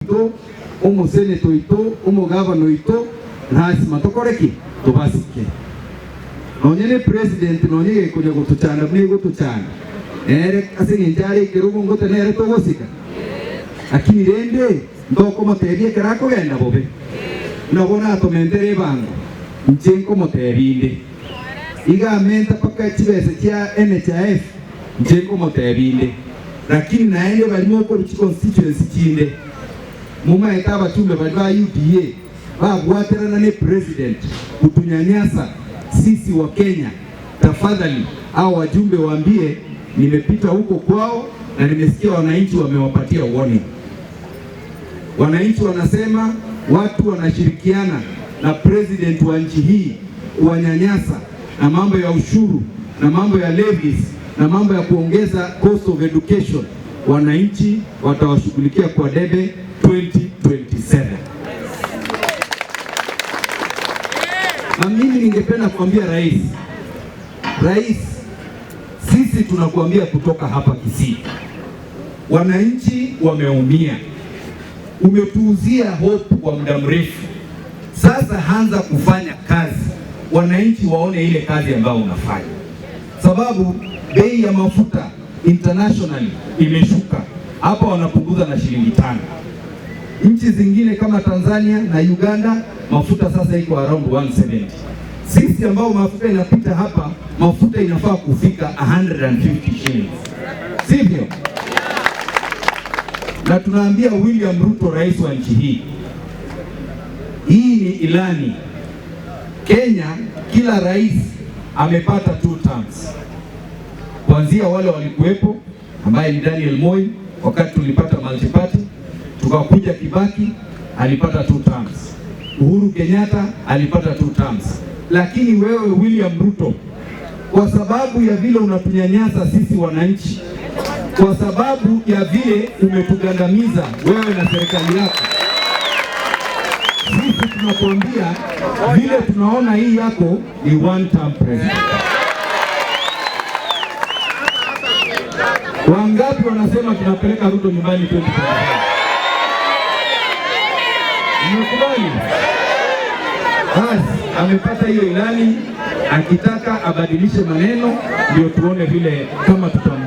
Oito, omoseneto oito, omogavana oito, lasima tokore ki? Tobasike. Nonye ne president nonye gekonya gotochanda buna egotochanda, nere ase eng'encho are ekerogo ngote nere togosika. Lakini rende ntokomotebia ekero akogenda bobe. Buna bono atomentere ebango, inche nkomotebia inde. Iga amenta mpaka chibesa chia NHIF, inche nkomotebia inde. Lakini naende baria mokorwa chiconstituency chinde, momaete abachumbe baria ba UDA babwaterana ne president kutunyanyasa sisi Wakenya, tafadhali hao wajumbe waambie nimepita huko kwao na nimesikia wananchi wamewapatia warning. Wananchi wanasema watu wanashirikiana na president wa nchi hii kuwanyanyasa na mambo ya ushuru na mambo ya levies na mambo ya kuongeza cost of education. Wananchi watawashughulikia kwa debe 2027. Na mimi ningependa kuambia rais, rais, sisi tunakuambia kutoka hapa Kisii, wananchi wameumia, umetuuzia hope kwa muda mrefu. Sasa anza kufanya kazi, wananchi waone ile kazi ambayo unafanya, sababu bei ya mafuta internationally imeshuka, hapa wanapunguza na shilingi 5. Nchi zingine kama Tanzania na Uganda mafuta sasa iko around 170. Sisi ambao mafuta inapita hapa, mafuta inafaa kufika 150 shillings, sivyo? Na tunaambia William Ruto, rais wa nchi hii, hii ni ilani. Kenya kila rais amepata 2 terms, kuanzia wale walikuwepo ambaye ni Daniel Moi wakati tulipata multiparty, tukakuja Kibaki alipata 2 terms, Uhuru Kenyatta alipata 2 terms. Lakini wewe William Ruto, kwa sababu ya vile unatunyanyasa sisi wananchi, kwa sababu ya vile umetugandamiza wewe na serikali yako, sisi tunakuambia vile tunaona hii yako ni one term president. Wangapi wanasema tunapeleka Ruto nyumbani 2025? Mmekubali? Basi amepata hiyo ilani, akitaka abadilishe maneno ndio tuone vile kama tutam